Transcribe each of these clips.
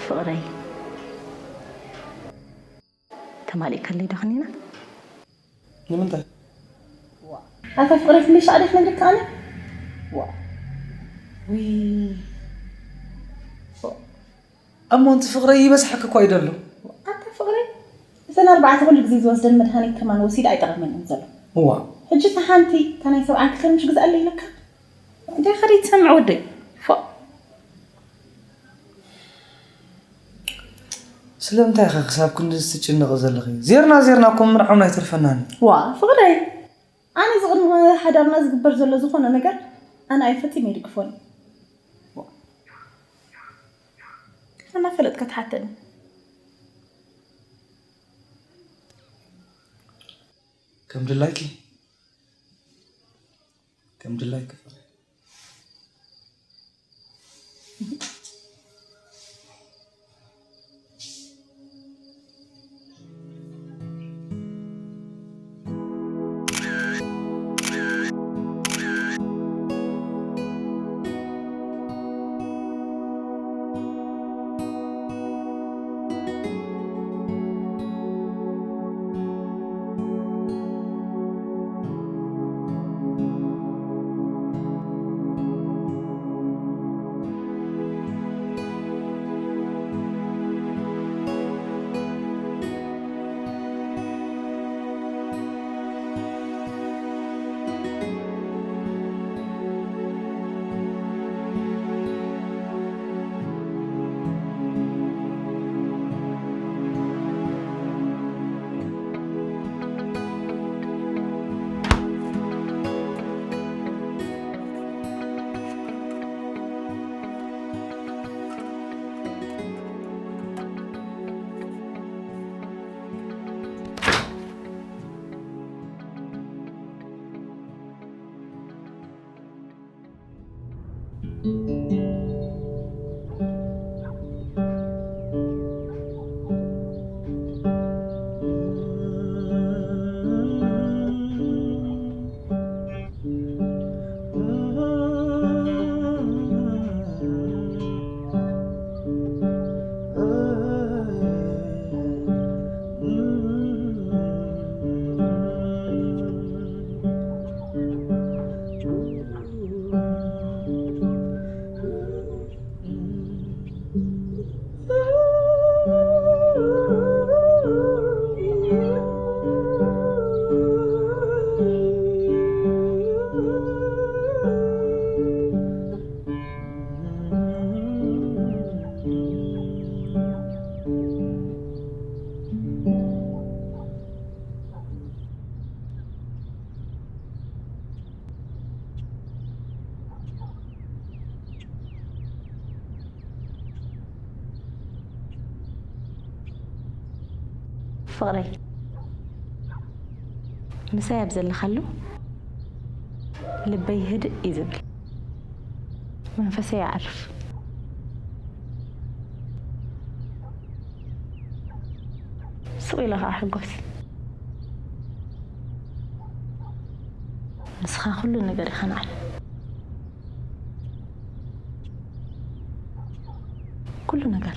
ፍቕረይ፣ ተማሊእካለይ ዶ ከኒና? ንምንታይ? ኣታ ፍቕረይ ክንደይ ሻዕ ድየ ክነግረካ ኣነ? ዋ ውይ እሞ እንቲ ፍቕረይ ይበዝሓኪ እኳ እዩ ደሎ። ኣታ ፍቕረይ እተን ኣርባዕተ ኩሉ ግዜ ዝወስደን መድሃኒት ከማን ወሲደ ኣይጠቐመንን ዘሎ። እዋ ሕጂ እታ ሓንቲ እታ ናይ ሰብዓን ክልተን ምሽ ግዝኣለይ ኢለካ? እንታይ ከደይ ትሰምዕ ወደይ? ፎእ ስለምንታይ ኢኻ ክሳብ ክንድዚ ትጭነቒ ዘለኺ? ዜርና ዜርና እኮ ምርዓውና ኣይተርፈናን እዩ። ዋ ፍቕረይ ኣነ እዚ ቅድሚ ሓዳርና ዝግበር ዘሎ ዝኾነ ነገር ኣነ ኣየ ፈጺመ ኣይድግፎን እዩ። እናፈለጥካ ትሓተኒ። ከም ድላይኪ ከም ድላይኪ ፍቕረይ። ፍቕረይ፣ ምሳይ ኣብ ዘለኻሉ ልበይ ህድእ እዩ ዝብል፣ መንፈሰይ የዕርፍ። ስቕ ኢለ ኸዓ ሕጎስ። ንስኻ ኩሉ ነገር ኢኻ ንዓይ። ኩሉ ነገር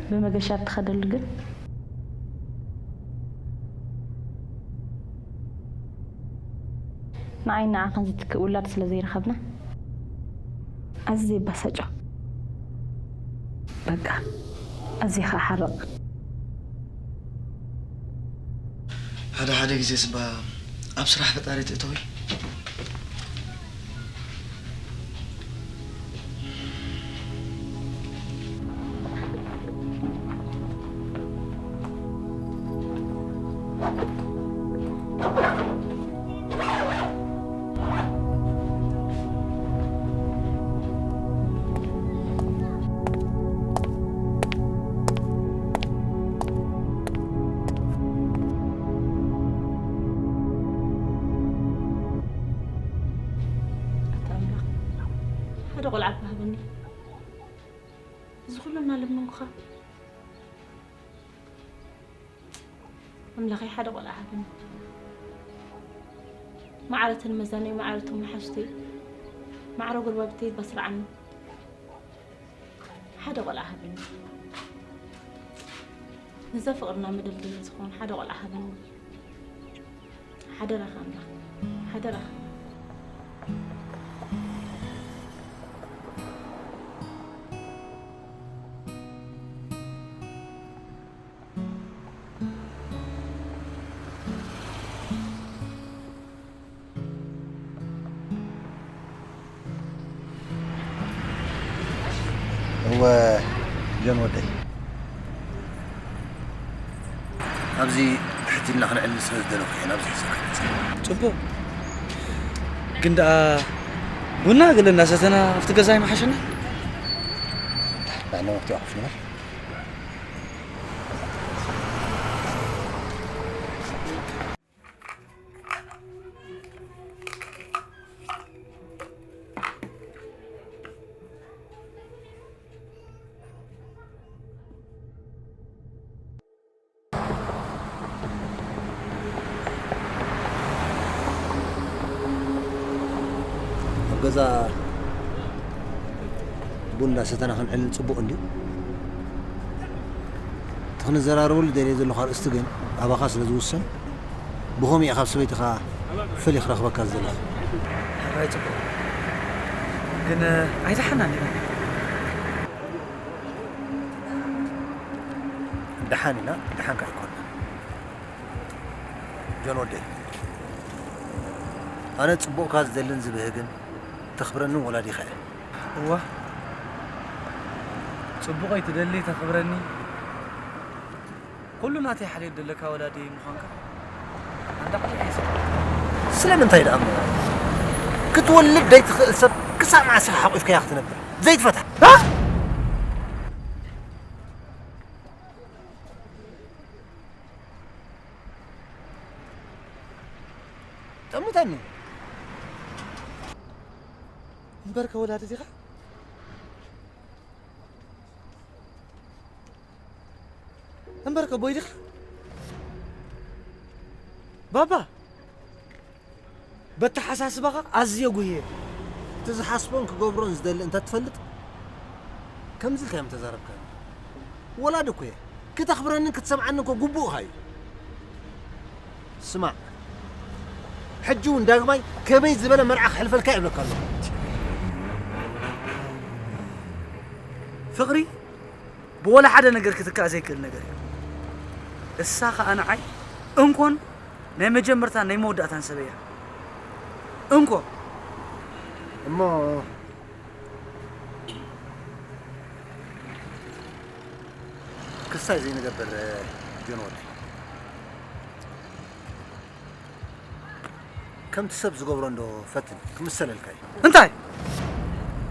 ብመገሻ እትኸደሉ ግን ንዓይ ንዓኻን ዝትክእ ውላድ ስለ ዘይረኸብና ኣዝየ ይባሰጮ። በቃ ኣዝየ ከዓ ሓርቕ። ሓደ ሓደ ግዜ ስባ ኣብ ስራሕ ፈጣሪ ትእተዊ። ኣታ ኣምላኽ ሓደ ቆልዓ እባ ሃበኒ። እዚ ኩሉ እናለመንኩኻ ኣምላኸይ ሓደ ቆልዓ ሃበኒ። መዓረተን መዛነይ መዓረቶም መሓዙተይ ማዕረ ጎረባብተይ ባስርዓኒ። ሓደ ቆልዓ ሃበኒ። ነዛ ፍቕርና መደልደሊ ዝኾን ሓደ ቆልዓ ሃበኒ። ሓደራኻ ኣምላኽ፣ ሓደራኻ። እወ ጆን ወደይ፣ ኣብዚ ትሕት ኢልና ክንዕልል ስለ ዝደለኹ እየ ናብዚ ሒዘካ መፂአ። ፅቡቕ። ግን ደኣ ቡና ገለ እንዳሰተና ኣብቲ ገዛ ኣይምሓሸና? ንሕና መፍትሒ ኮፍ ንበል። ኣብ ገዛ ቡን እንዳሰተና ክንዕልል ጽቡቕ እንድዩ። እቲ ክንዘራረበሉ ደልየ ዘለኹ ኣርእስቲ ግን ኣባኻ ስለ ዝውሰን፣ ብኸመይ ኢኻ ካብ ሰበይትኻ ፈልየ ክረኽበካ ዝደለኻ? ሕራይ ጽቡቕ። ግን ኣይደሓናን ኢና። ደሓን ኢና፣ ደሓን ከኣ ኣይኮንና። ጆን ወደይ፣ ኣነ ጽቡቕካ ዝደልን ዝብህግን ተኽብረንን ወላዲኻ እየ። እዋ፣ ጽቡቐይ ትደሊ፣ ተኽብረኒ፣ ኩሉ ናተይ ሓልዮት ዘለካ ወላዲ ምዃንካ ኣንዳ ዓቢ ሒዝካ። ስለምንታይ ደኣ እሞ ክትወልድ ዘይትኽእል ሰብ ክሳብ መዓስ ኢኻ ሓቂፍካያ ክትነብር? ዘይትፈትሓ? እ? ጠምተኒ። እምበርከ ወላዲ ዲኻ? እምበርከ ቦይ ዲኻ? ባባ፣ በተሓሳስባኻ ኣዝየ ጉህየ። እቲ ዝሓስቦን ክገብሮን ዝደሊ እንተ ትፈልጥ፣ ከምዚ ኢልካ እዮም ተዛረብካኒ። ወላዲ እኮ እየ። ክተኽብረንን ክትሰምዓኒ እኮ ግቡእኻ እዩ። ስማዕ፣ ሕጂ እውን ዳግማይ ከመይ ዝበለ መርዓ ክሕልፈልካ እየ እብለካ ኣለኹ። ፍቕሪ ብወላ ሓደ ነገር ክትካእ ዘይክእል ነገር እዩ። እሳ ኸኣ ንዓይ እንኮን ናይ መጀመርታን ናይ መወዳእታን ሰበይ እያ። እንኮ። እሞ ክስታይ ዘይንገብር ጆን ወደይ። ከምቲ ሰብ ዝገብሮ እንዶ ፈትን ክምሰለልካ እዩ። እንታይ?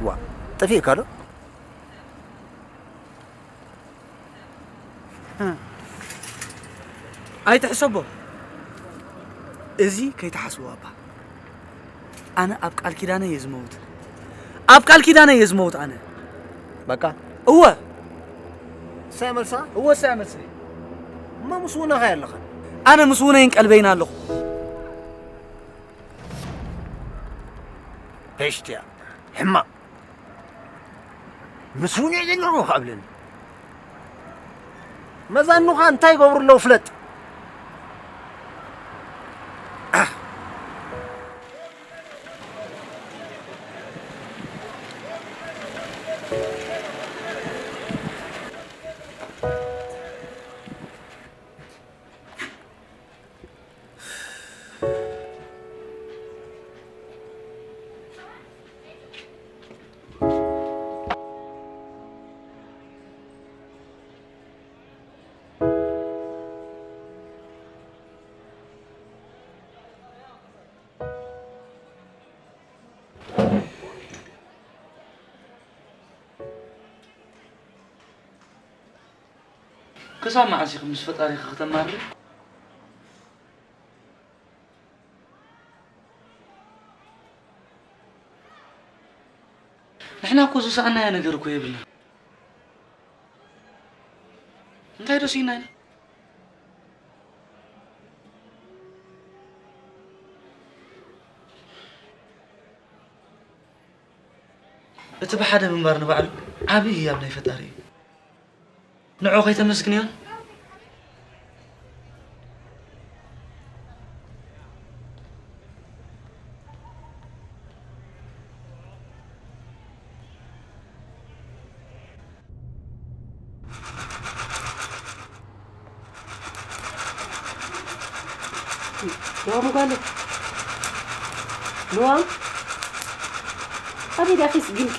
ዋ፣ ጠፊእካ ዶ? ኣይትሕሰቦ። እዚ ከይትሓስቦ ኣባ። ኣነ ኣብ ቃል ኪዳነይ እየ ዝመውት። ኣብ ቃል ኪዳነይ እየ ዝመውት ኣነ። በቃ? እወ። እሳ እያ መልሳ? እወ፣ እሳ እያ መልሰይ። እሞ ምስ ውነኻ እያ ኣለኻ? ኣነ ምስ ውነይን ቀልበይን ኣለኹ። ፔሽትያ። ሕማቕ። ምስ ውነ ዘለኹ ከብለኒ። መዛኑኻ እንታይ ይገብሩ ኣለዉ ፍለጥ። ኣህ። ክሳብ መዓስ ኢኺ ምስ ፈጣሪኺ ክተማርሪ? ንሕና እኮ ዝሰኣናዮ ነገር እኮ የብልና። እንታይ ዶ ስኢና ኢና? እቲ ብሓደ ምንባር ንባዕሉ ዓብዪ ህያብ ናይ ፈጣሪ እዩ። ንዑ ከይተመስግንዮን? ሉዋም ጓለይ፣ ሉዋም፣ ኣበይ ዲኣኺ ስጊምኪ?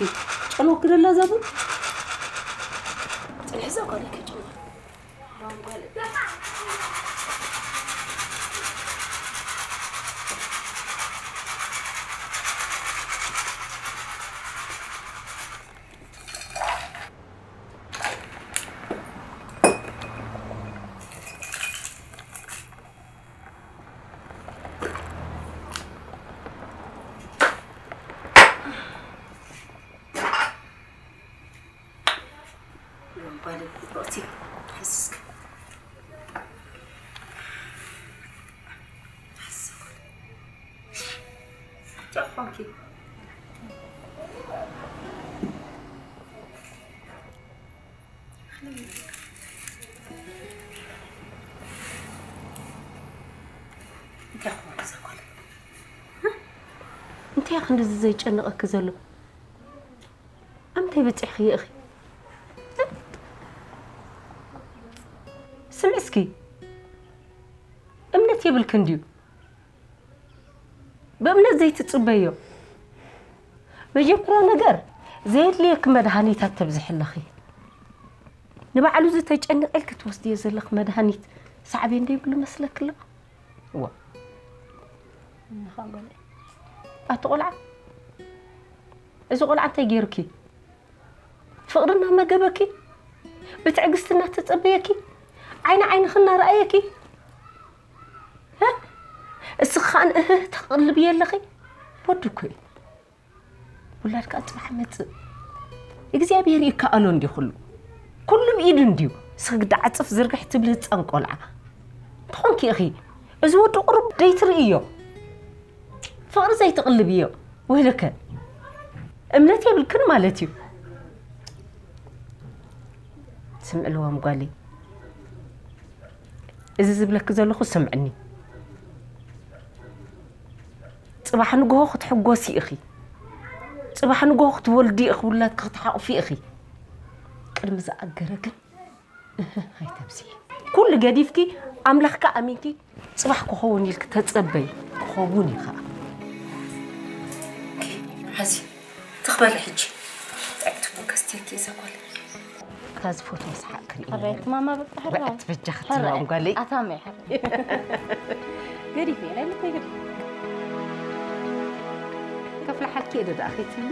ጨንወኪ ደላ እዛ ቡን? ጽንሒ እዛ ጓለይ ከይጨንዋ። ሉዋም ጓለይ። ጓለይ፣ ብቕቲ፣ ሓስስካ። ሓስስካ። ጥዑም ኾንኪ። እንታይ ኾንኪ እዛ ጓለይ? እንታይ እዩ ክንድዚ ዘጨንቐኪ ዘሎ? ኣምታይ በጺሕኽዮ ኢኺ? ስምዒ እስኪ፣ እምነት የብልክን ድዩ? ብእምነት ዘይትጽበዮ። መጀመርያ ነገር፣ ዘየድልየኪ መድሃኒታት ተብዝሒ ኣለኺ። ንባዕሉ ዝተጨንቐ ኢልኪ ትወስድዮ ዘለኺ መድሃኒት ሳዕቤን ዶ ይብሉ መስለኪ ኣሎ? እዋ። እንኻ ጓለይ። ኣቲ ቆልዓ፣ እዚ ቆልዓ እንታይ ገይሩኪ? ፍቕሪ እናመገበኪ፣ ብትዕግስቲ እናተጸበየኪ፣ ዓይኒ ዓይንኺ እናረኣየኪ፣ እ? እስኺ ኸኣ ንእህህ ተቕልብዮ ኣለኺ? ወዲ እኮ እዩ። ውላድ ከኣ ጽባሕ መጽእ። እግዚኣብሔር ይከኣሎ እንድዩ ኩሉ። ኩሉ ብኢዱ እንድዩ። እስኺ ግዳ ዓጽፍ ዝርግሕ ትብሊ ህጻን ቆልዓ። እንተኾንኪ ኢኺ፣ እዚ ወዲ ቁሩብ ደይትርእዮ። ፍቕሪ ዘይትቕልብዮ። ወይለከ። እምነት የብልክን ማለት እዩ። ስምዒ ልዋም ጓለይ። እዚ ዝብለኪ ዘለኹ ስምዕኒ። ጽባሕ ንግሆ ክትሕጎሲ ኢኺ። ጽባሕ ንግሆ ክትወልዲ ኢኺ፣ ውላድኪ ክትሓቑፊ ኢኺ። ቅድሚ ዝኣገረ ግን እህ፣ ኣይተብዝሒ። ኩሉ ገዲፍኪ፣ ኣምላኽካ ኣሚንኪ፣ ጽባሕ ክኸውን ኢልኪ ተጸበይ። ክኸውን እዩ ኸኣ። ሓዚ ትኽበሪ ሕጂ። ጥዕምቲ ቡን ከስትየኪ እየ ዘጓል። እታ ዝፈትዎ ሰሓቕ ክርኢ። ሕራይ፣ እቲ ማማ በቃ ሕራይ። በቃ፣ እቲ በጃ ሕራይ። ክትህቦም ጓለይ። ኣታመይ ሕራይ። ገዲፈ፣ ናይ ልበይ ገዲፈ። ከፍልሓልኪ እየ ዶ ደኣ ከይትብሊ?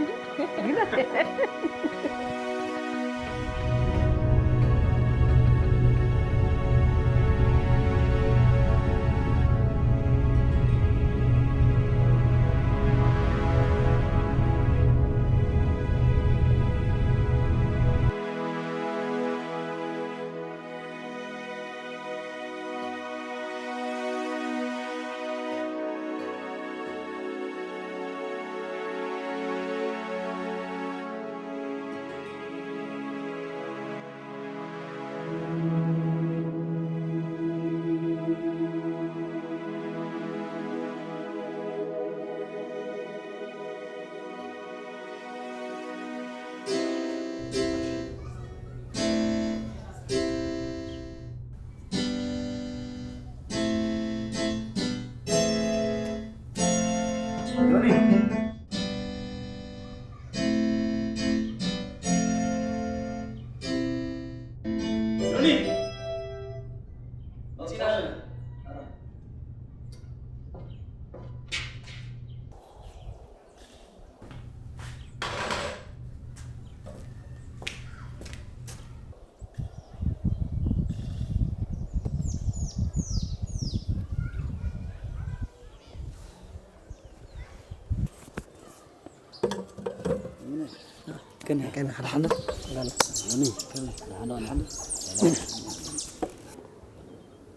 ከመይ? ከመይ? ሓደ ሓንዶ? ላላ። ከመይ? ከመይ? ሓደ ሓንዶ፣ ሓደ ሓንዶ?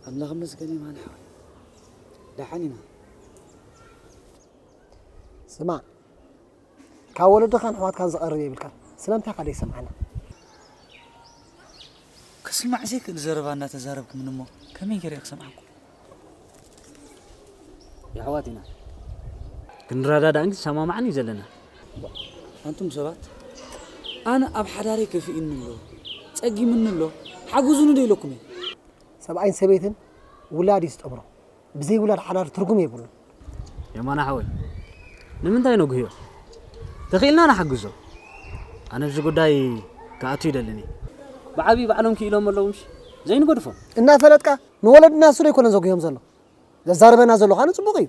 ኣምላኽ ይመስገን፣ የማነ ሓወይ። ደሓን ኢና። ስማዕ፣ ካብ ወለድኻን ኣሕዋትካን ዝቐርብ የብልካን። ስለምንታይ ከ ዘይሰምዓና? ክስማዕ ዘይክእል ዘረባ እናተዛረብኩ ምን እሞ ከመይ ገይረ ክሰምዓኩም? የሕዋት ኢና። ክንረዳዳእን ክንሰማማዕን እዩ ዘለና። ኣንቱም ሰባት፣ ኣነ ኣብ ሓዳረይ ከፊእኒ ኣሎ፣ ጸጊምኒ ኣሎ፣ ሓግዙኒ ዶ ኢለኩም እየ? ሰብኣይን ሰበይትን ውላድ እዩ ዝጠምሮ። ብዘይ ውላድ ሓዳር ትርጉም የብሉን። የማነ ሓወይ፣ ንምንታይ ነጉህዮ? ተኽኢልና ንሓግዞ። ኣነ ኣብዚ ጉዳይ ክኣቱ ይደልን እየ። ብዓብዪ ባዕሎም ክኢሎም ኣለዉ ምሽ? ዘይንገድፎም። እናፈለጥካ ንወለድና እሱ ዶ ኣይኮነን ዘጉህዮም ዘሎ? ዘዛርበና ዘሎ ኸኣ ንጽቡቕ እዩ።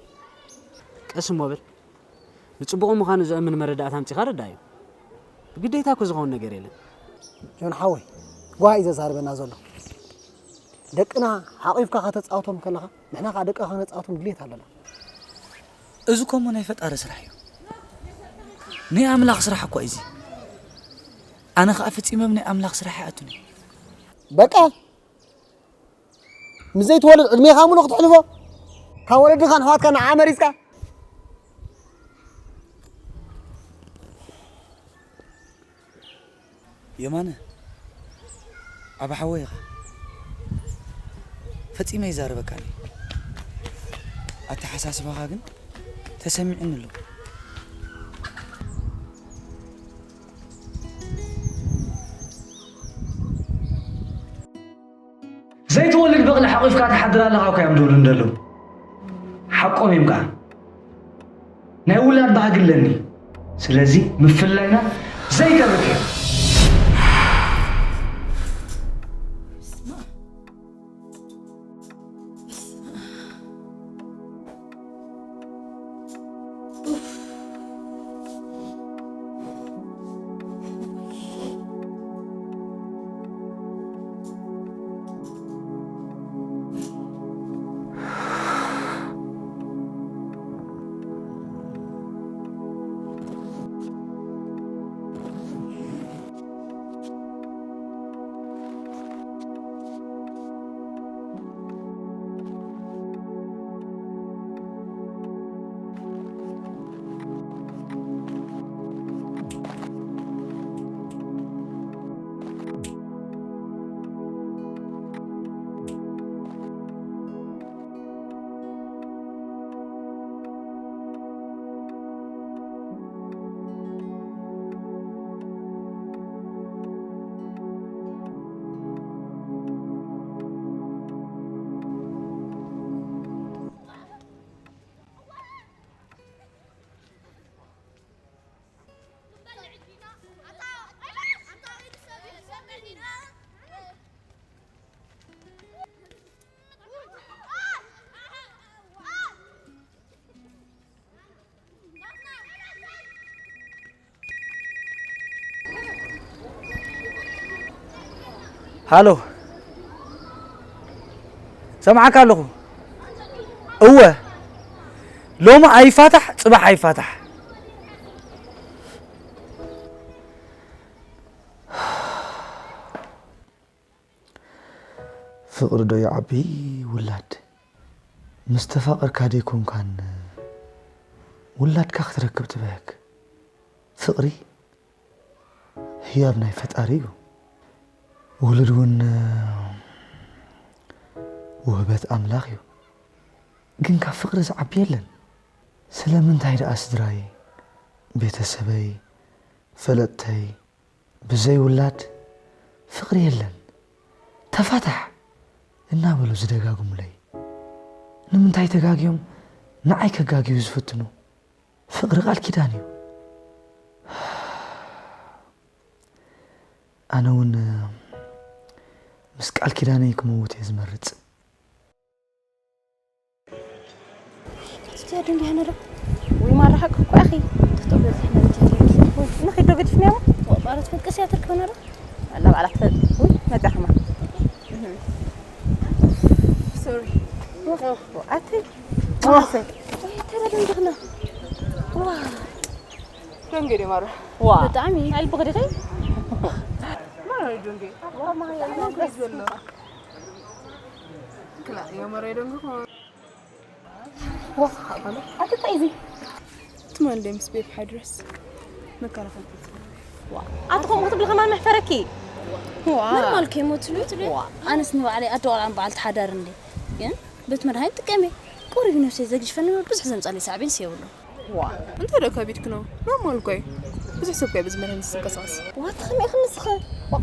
ቀስ እሞ በል። ንጽቡቕ ምዃኑ ዘእምን መረዳእታ ኣምጺኻ ረዳእዮ። ብግዴታ እኮ ዝኸውን ነገር የለን። ጆን ሓወይ፣ ጓሂ እዩ ዘዛርበና ዘሎ። ደቅና ሓቒፍካ ከተጻውቶም ከለኻ፣ ንሕና ኸኣ ደቅኻ ከነጻውቶም ድሌት ኣለና። እዚ እኮ እሞ ናይ ፈጣሪ ስራሕ እዩ። ናይ ኣምላኽ ስራሕ እኮ እዩ እዚ። ኣነ ኸኣ ፈጺመ ኣብ ናይ ኣምላኽ ስራሕ ኣይኣቱን እየ። በቃ፣ ምስ ዘይትወልድ ዕድሜኻ ሙሉእ ክተሕልፎ? ካብ ወለድኻን ኣሕዋትካን ንዓ መሪጽካ? የማነ፣ ዓቢ ሓወይ ኢኻ። ፈጺመ ይዛረበካ እየ። ኣተሓሳስባኻ ግን ተሰሚዑኒ ኣሎ። ዘይትወልድ በቕሊ ሓቒፍካ ትሓድር ኣለኻ እኮ እዮም ዝብሉ እንደለዉ። ሓቆም እዮም ከኣ። ናይ ውላድ ባህጊ ኣለኒ። ስለዚ ምፍላይና ዘይተርፍ እዩ። ሃሎ፣ ሰምዓካ ኣለኹ። እወ፣ ሎሚ ኣይፋታሕ፣ ጽባሕ ኣይፋታሕ። ፍቕሪ ዶ ይዓቢ ውላድ? ምስ ተፋቐርካ ደይኮንካን ውላድካ ክትረክብ ትብህግ? ፍቕሪ ህያብ ናይ ፈጣሪ እዩ። ውሉድ እውን ውህበት ኣምላኽ እዩ። ግን ካብ ፍቕሪ ዝዓቢ የለን። ስለምንታይ ደኣ ስድራይ፣ ቤተሰበይ፣ ፈለጥተይ፣ ብዘይ ውላድ ፍቕሪ የለን፣ ተፋታሕ እናበሉ ዝደጋግሙለይ። ንምንታይ ተጋግዮም ንዓይ ከጋግዩ ዝፍትኑ? ፍቕሪ ቃል ኪዳን እዩ። ኣነ እውን ምስ ቃል ኪዳነይ ክመውት እየ ዝመርጽ። ትትያ ድንዲ ሀነዳ ወይ ማራ ሓቂ እኮ ኣኺ። ትጠብ ለዚህ ነው ትትያ። ንኺዶ ግድፍንያሞ? ወባረት ፈንቅስ ያትርክ ሆነራ? ኣላ ባዕላ ትፈልጥ። ወይ መጣ ከማ። ሶሪ። ኣቲ ማሰ። ወይ ተረድን ድኽና። ዋ። ደንገ ዲ ማራ። ዋ። ብጣዕሚ። ኣልብኽ ዲኺ? ማራ ደንገ። ዋ ማራ ደንገ። ክላ የመረ ደንገ። ዋ፣ ኣቲ እንታይ እዚ? ትማል ደምስ ቤብ ሓድረስ። መከላኸል ዋ ኣቲ ከምኡ ክትብሊ ከማን መሕፈረኪ ዋ ኖርማል ከይሞትሉ ትሉ ዋ ኣነስ ንባዕለይ ኣደ ቆልዓን በዓልቲ ሓዳር እንደ ግን ቤት መድሃኒት ጥቀሚ ቁሪብ ነፍሰይ ዘግጅፈኒ ብዙሕ ዘምጻለይ ሳዕቤን የብሉ ዋ እንታይ ደኣ ከቢድክ ነው ኖርማል እኮ እዩ ብዙሕ ሰብ ከይ ብዝመርህን ዝንቀሳቀስ ዋታ ከመይ ኢኺ ንስኺ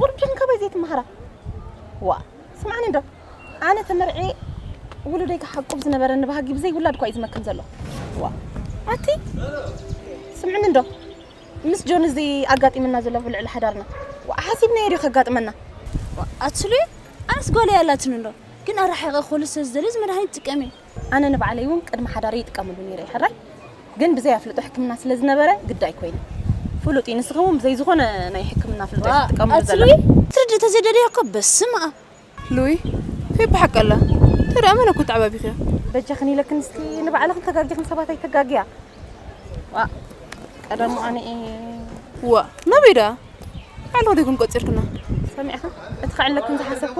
ቁሩብ ጀን ካባይ ዘይትመሃራ ዋ ስምዓኒ እንዶ ኣነ ተመርዒ ውሉደይ ክሓቁብ ዝነበረኒ ባህጊ ብዘይ ውላድ እኳ እዩ ዝመክን ዘሎ ዋ ኣቲ ስምዕኒ እንዶ ምስ ጆን እዚ ኣጋጢምና ዘሎ ብልዕሊ ሓዳርና ዋ ሓሲብናዮ ድዩ ከጋጥመና ኣትሉ ኣነስ ጓል ያላትን እንዶ ግን ኣራሒቐ ኮሉ ስለ ዝደልዩ መድሃኒት ጥቀሚ ኣነ ንባዕለይ እውን ቅድሚ ሓዳረይ ይጥቀመሉ ነይረ ሕራይ ግን ብዘይ ኣፍልጦ ሕክምና ስለ ዝነበረ ግዳይ ኮይነ ፍሉጥ እዩ ንስኺ እውን ብዘይ ዝኾነ ናይ ሕክምና ፍልጦ ትጥቀምሉ ኣትሉ ዘለኺ ትርድእ ተዘይደልያ እኮ በስመ ኣብ ሉይ ከይ ብሓቂ ኣላ እንታይ ደኣ መን እኮ ተዓባቢኽዮ በጃኽን ኢለክን እስኪ ንባዕልኽን ተጋጊኽን ሰባት ኣይተጋግያ ዋ ቀደሙ ኣነ እየ ዋ ናበይ ደኣ ባዕልኹ ዲኹም ቆጺርክና ሰሚዕኻ እቲ ክዕለክን ዝሓሰብኩ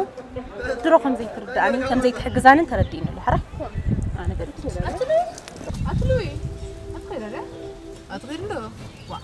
ድሮ ከም ዘይትርድኣንን ከም ዘይትሕግዛንን ተረዲእኒ ኣሎ ሕራ ኣነ ገለ ኣትሉ ኣትሉ ኣትኸይደ ኣትኸይደ ዋ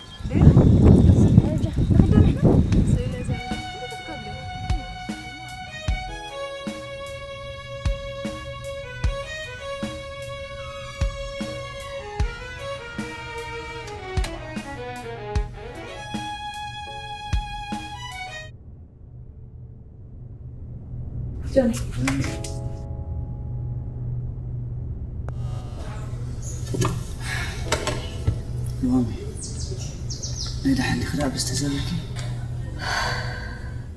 ሎሚ ናይ ደሓን ዲኺ ደኣ ብዝተዘበልኪ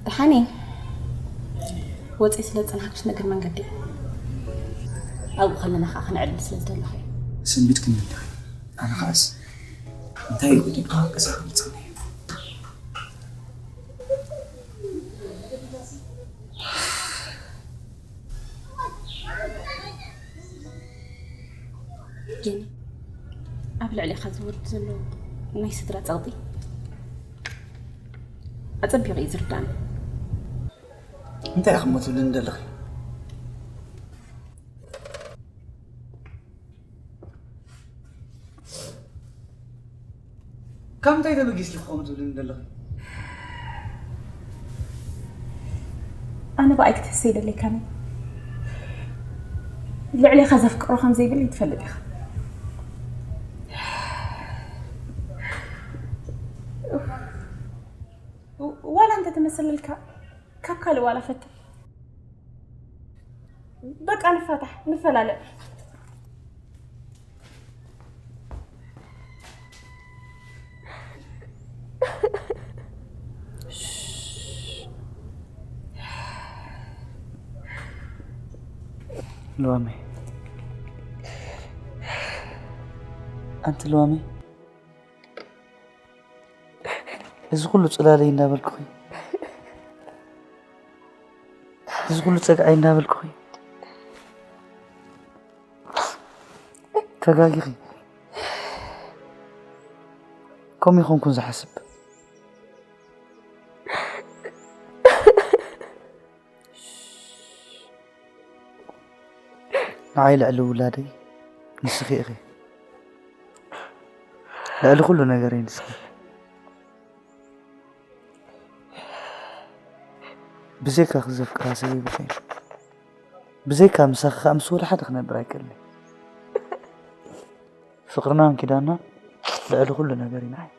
ደሓን እየ ወፂ ስለ ዝፀናሕኩስ ንእግር መንገዲ ኣብኡ ከለና ከዓ ክንዕልል ስለ ዝደለኹ እዩ ሰንቢድክኒ ኣለኺ ኣነ ከዓስ እንታይ እዩ ጉዲንካ ገዛ ክመፅኒ ጀኒ ኣብ ልዕሊኻ ዝወርድ ዘሎ ናይ ስድራ ፀቕጢ ኣፀቢቑ እዩ ዝርዳኒ እንታይ ኢኹም ትብልኒ ዘለኺ ካብ ምንታይ ተበጊስኪ ከምኡ ትብልኒ ዘለኺ? ኣነ ብኣይ ክትህሰ ይደለካኒ ልዕሌኻ ዘፍቅሮ ከም ዘይብል ይትፈልጥ ኢኻ ዋላ እንተ ተመሰለልካ ካብ ካልእ ዋላ ፈትን በቃ ንፋታሕ ንፈላለ ሎሚ ኣንቲ ሎሚ እዚ ኩሉ ጽላለይ እንዳበልኩኺ እዚ ኩሉ ጸግዓይ እንዳበልኩኺ ተጋጊኺ ከምኡ ይኾንኩን ዝሓስብ ንዓይ ልዕሊ ውላደይ ንስኺ ኢኺ ልዕሊ ኩሉ ነገረይ ንስኺ ብዘይካ ክዘፍቅራ ሰብ ይብልካይ ብዘይካ ምሳኺ ከዓ ምስ ወላ ሓደ ክነብር ኣይክእልን ፍቅርናን ኪዳና ልዕሊ ኩሉ ነገር እዩ ንዓይ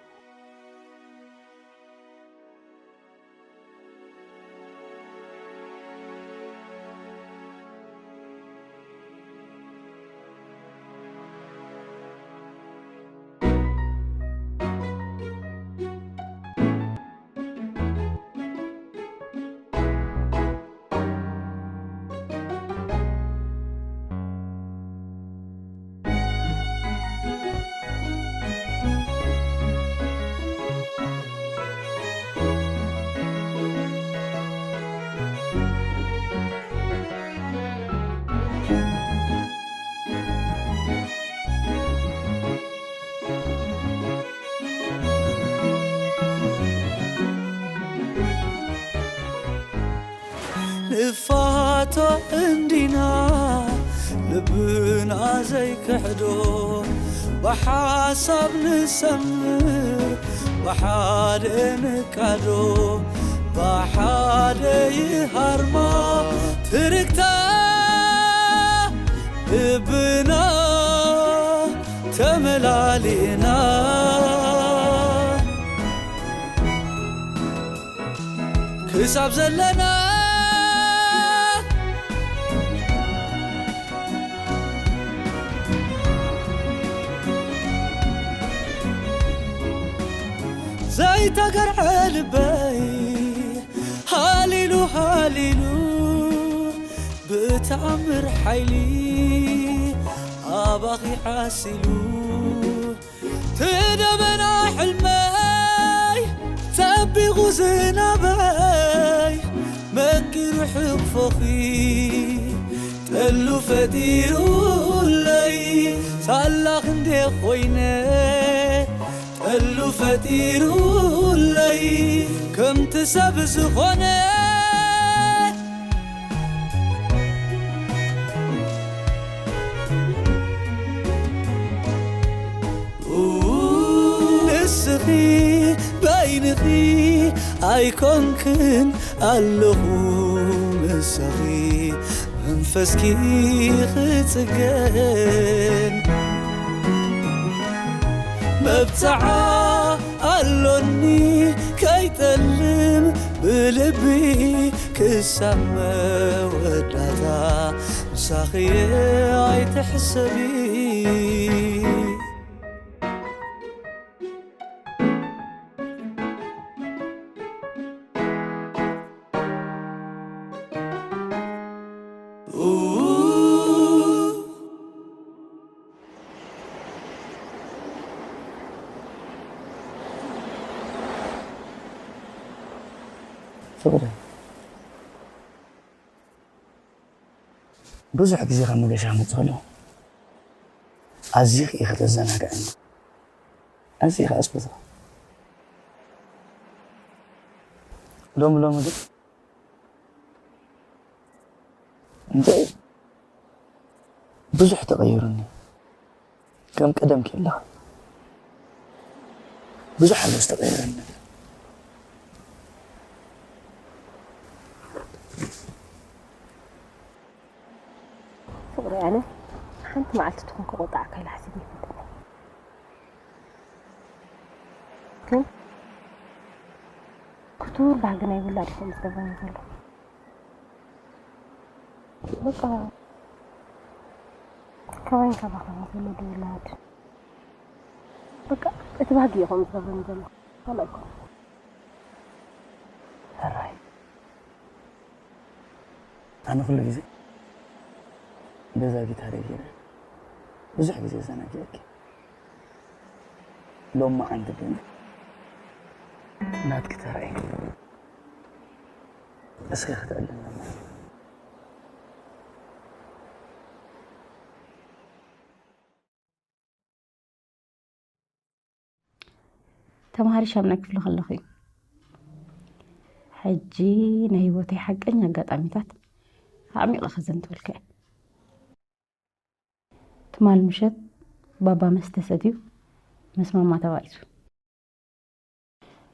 ንፋቶ እንዲና ልብና ዘይክሕዶ ብሓሳብ ንሰምር ብሓደ ንቃዶ፣ ብሓደ ይሃርማ ትርክታ ልብና ተመላሊእና ክሳብ ዘለና ዘይተገርዐ ልበይ ሃሊሉ ሃሊሉ ብተኣምር ሓይሊ ኣባኺ ዓሲሉ ትደበና ሕልመይ ጸቢቑ ዝናበይ መኪሩ ሕቕፎኺ ጠሉ ፈጢሩለይ ሳላ ክንዴ ኮይነ ጠሉ ፈጢሩለይ ከምቲ ሰብ ዝኾነ ንስኺ በይንኺ ኣይኮንክን ኣለኹ ምሳኺ መንፈስኪ ክጽገን መብጽዓ ኣሎኒ ከይጠልም ብልቢ ክሳብ መወዳእታ ምሳኺ ኣይትሕሰቢ ፍቕሪ ብዙሕ ግዜ ካብ መገሻ ክመፅእ ከለኹ ኣዝዩ ኢኻ ተዘናግዐኒ ኣዝዩ ኢኻ ኣስብዛ ሎሚ ሎሚ ግን እንታይ ብዙሕ ተቐይሩኒ ከም ቀደም ከለኻ ብዙሕ ኣሎ ዝተቐየረኒ ነገር ፍቕሪ ኣነ ሓንቲ መዓልቲ ትኹን ክቆጣዕካ ኢለ ሓሲበ ይፈልጥኒ ግን ክቱር ባህጊ ናይ ውላድ ኢኹም ዝገብረኒ ዘሎ በቃ ካባይን ካባኻ ዝወለዱ ውላድ በቃ እቲ ባህጊ ኢኹም ዝገብረኒ ዘሎ ካልእ ኣይኮነ ሕራይ ኣነ ኩሉ ግዜ በዛ ጊታረይ ገይረ ብዙሕ ግዜ ዘናጊዐኪ ሎማዓንቲ ግን ናትኪ ተራ እዩ እስኪ ክትዕልለና ተምሃሪ ሻምናይ ክፍሊ ከለኹ እዩ። ሕጂ ናይ ህይወተይ ሓቀኛ ኣጋጣሚታት ኣዕሚቐ ከዘንትወልካ እየ። ትማል ምሸት ባባ መስተ ሰትዩ ምስ ማማ ተባኢሱ።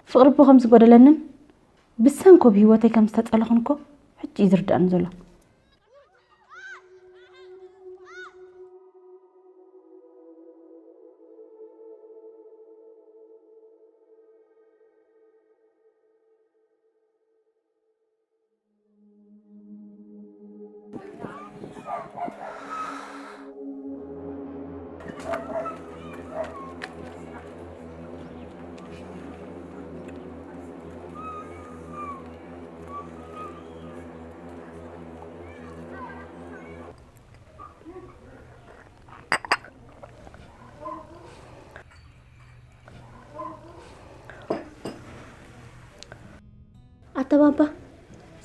ፍቕሪ እቦ ከም ዝጎደለንን ብሰንኮ ብህይወተይ ከም ዝተጸለኹን እኮ ሕጂ እዩ ዝርድኣኒ ዘሎ። ኣታ ባባ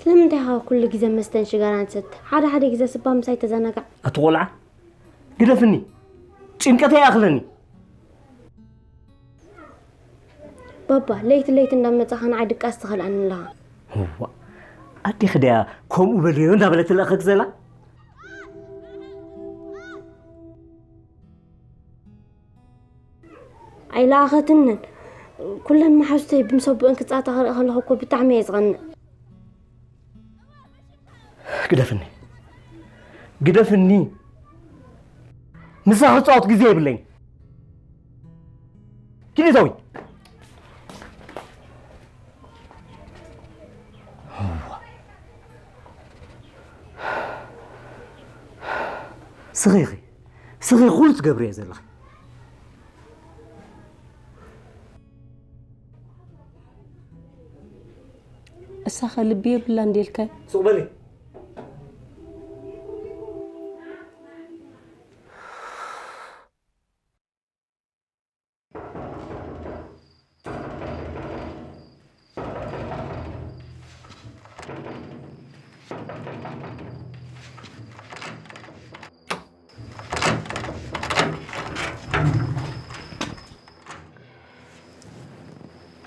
ስለምንታይ ኢኻ ኩሉ ግዜ መስተን ሽጋራን ትሰቲ? ሓደ ሓደ ግዜ ስባ ምሳይ ተዘናጋዕ። ኣቲ ቆልዓ ግደፍኒ፣ ጭንቀተይ ይኣኽለኒ። ባባ ለይቲ ለይቲ እንዳመጻኻ ንዓይ ድቃስ ትኸልኣኒ ኣለኻ። እዋ ኣዴኺ ድያ ከምኡ በልዮ እንዳበለት ትልእኸኪ ዘላ? ኣይለኣኸትንን ኩለን መሓዙተይ ብምሰብኡን ክጻታ ክርኢ ከለኹ እኮ ብጣዕሚ እየ ዝቐንእ። ግደፍኒ፣ ግደፍኒ። ምሳኺ ክጻወት ግዜ የብለይን። ኪዲ ዘዊ። ስኺ ኢኺ፣ ስኺ ኩሉ ትገብርዮ ዘለኺ። እሳኸ ልቢ የብላ እንዴልካ? ሱቕ በሊ።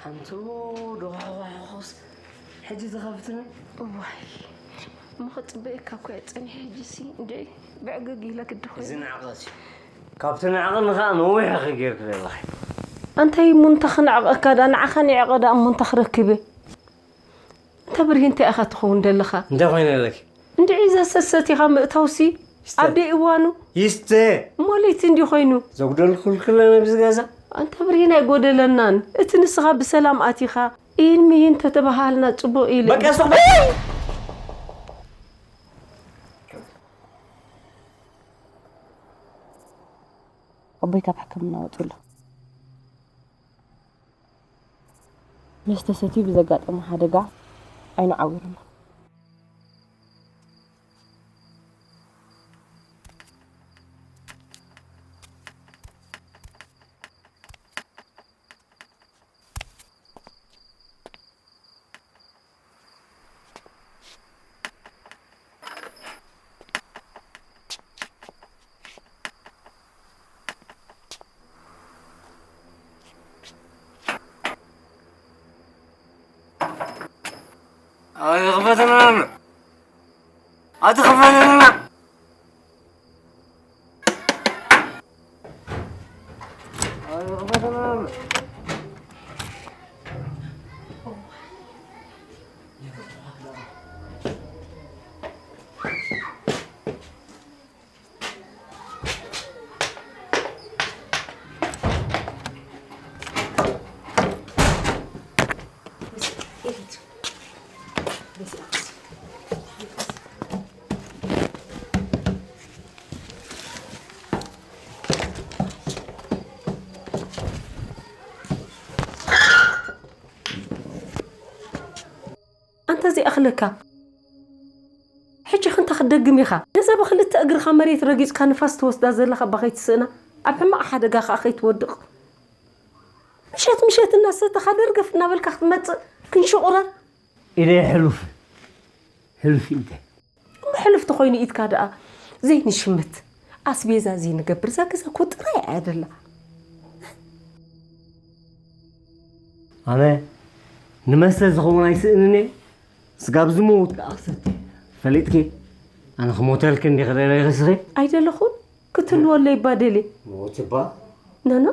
ሓንቱ ዶ ሕጂ ዝኸፍትኒ? እዋይ፣ እሞ ክጽበየካ እኮ እየ ጸኒሐ። ሕጂሲ እንድዒ ብዕግግ ኢለ ግዲ ኮይኑ። እዚ ንዕቐት እዩ። ካብቲ ንዕቐኒ ኸኣ ነዊሕ ኢኺ ጌርኪ ዘለኺ። ኣንታይ እሞ እንታይ ክነዕቐካ ደኣ? ንዓኻ ንዕቐ ደኣ እሞ እንታይ ክረክብ እየ? እንታ ብርሂን እንታይ ኢኻ ትኸውን ደለኻ? እንታይ ኮይነ ኣለኪ? እንድዒ እዛ ሰሰቲኻ ምእታውሲ ይስተ። ኣብ ደይ እዋኑ? ይስተ። እሞ ለይቲ እንዲ ኮይኑ? ዘጉደልኩልክለ ነብዚ ገዛ? ኣንታ ብርሂን ኣይጎደለናን። እቲ ንስኻ ብሰላም ኣቲኻ፣ ኢን ምይን ተተባሃልና ጽቡቕ ኢለ። በቃ ስቕ በል። ኣቦይ ካብ ሕክምና ወጺኡ ኣሎ። መስተ ሰትዩ ብዘጋጠሞ ሓደጋ ዓይኑ ዓዊሩ ኣሎ። ኣይ፣ ክፈተና ኣሎ። ኣቲ ክፈተና። ኣይ፣ ክፈተና ኣሎ። ኣንታ ዘይኣኽለካ። ሕጂ ኸ እንታይ ክትደግም ኢኻ? ነዛ ብኽልተ እግርኻ መሬት ረጊጽካ ንፋስ ትወስዳ ዘለኻ እባ ከይትስእና፣ ኣብ ሕማቕ ሓደጋ ኸኣ ከይትወድቕ። ምሸት ምሸት እናሰተኻ ደርገፍ እናበልካ ክትመጽእ ክንሽቑረር። ኢደይ ሕሉፍ፣ ሕሉፍ ኢደይ። እሞ ሕሉፍ ተኾይኑ ኢድካ ደኣ ዘይንሽምት፣ ኣስቤዛ ዘይንገብር፣ እዛ ገዛ እኮ ጥራይ እያ ደላ። ኣነ ንመስተ ዝኸውን ኣይስእንን እየ፣ ስጋብ ዝመውት ከኣ ክሰቲ። ፈሊጥኪ፣ ኣነ ክሞተልኪ እንዲኺ ደለኺ ስኺ? ኣይደለኹን፣ ክትህልወለይ እባ ደልየ። ሞት እባ? ኖኖ፣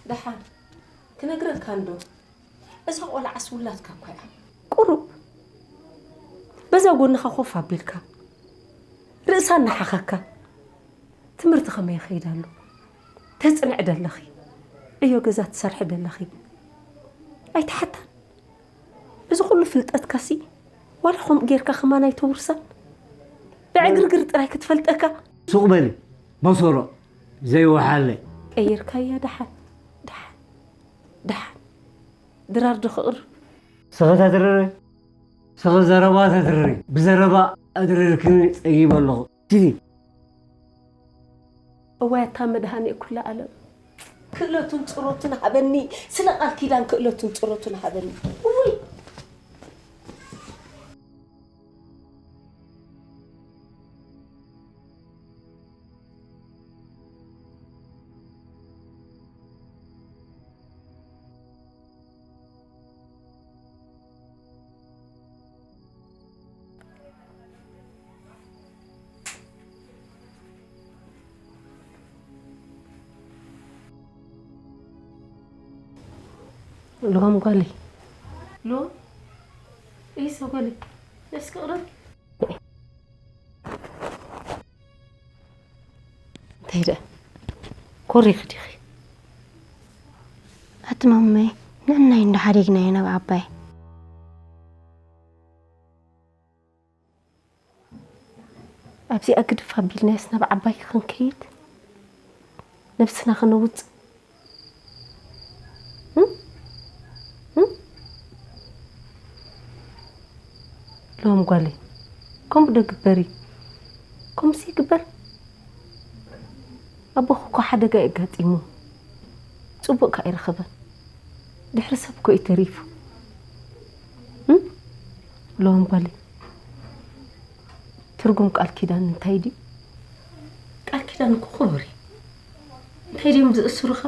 ደሓን ክነግረካ እንዶ። እዛ ቆልዓስ ውላድካ እኳ እያ። ቁሩብ በዛ ጎንኻ ኮፍ ኣቢልካ፣ ርእሳ እናሓኸካ፣ ትምህርቲ ከመይ ይኸይድ ኣሎ? ተጽንዒ ደለኺ፣ ዕዮ ገዛ ትሰርሒ ደለኺ፣ ኣይትሓታን። እዚ ኩሉ ፍልጠትካሲ፣ ዋላ ከምኡ ጌርካ ከማን ኣይተውርሳን። ብዕግርግር ጥራይ ክትፈልጠካ። ሱቕ በሊ፣ ቦሶሮ፣ ዘይወሓለ። ቀይርካያ ደሓን፣ ደሓን፣ ደሓን። ድራር ዶ ክቕርብ? ስኺ ተትርሪ፣ ስኺ ዘረባ ተትርሪ። ብዘረባ ኣድሪርክኒ ጸጊበ ኣለኹ። ኪዲ። እዋይ ኣታ መድሃኔ ኩለ ዓለም፣ ክእለቱን ጽሮቱን ሃበኒ፣ ስለ ቃል ኪዳን ክእለቱን ጽሮቱን ሃበኒ። እውይ። ሎም ጓለይ። ሎም? ኢሰ ጓለይ። እስኪ ቅረብ። እንታይ ደኣ? ኮሪኺ ዲኺ? ኣቲ ማመይ፣ ንዕናይ እንዶ ሓዲግናዮ ናብ ዓባይ። ኣብዚኣ ግድፍ ኣቢልናዮስ ናብ ዓባይ ክንከይድ? ነብስና ከነውጽእ? እም? እም? ሎም ጓለይ፣ ከምኡ ዶ ግበሪ? ከምኡስ ይግበር? ኣቦኺ እኮ ሓደጋ እዩ ኣጋጢሙ። ጽቡቕ ከኣ ኣይረኸበን። ድሕሪ ሰብ እኮ እዩ ተሪፉ። እም? ሎም ጓለይ፣ ትርጉም ቃል ኪዳን እንታይ ድዩ? ቃል ኪዳን እኮ ክቡር እዩ። እንታይ ድዮም ዝእስሩኻ?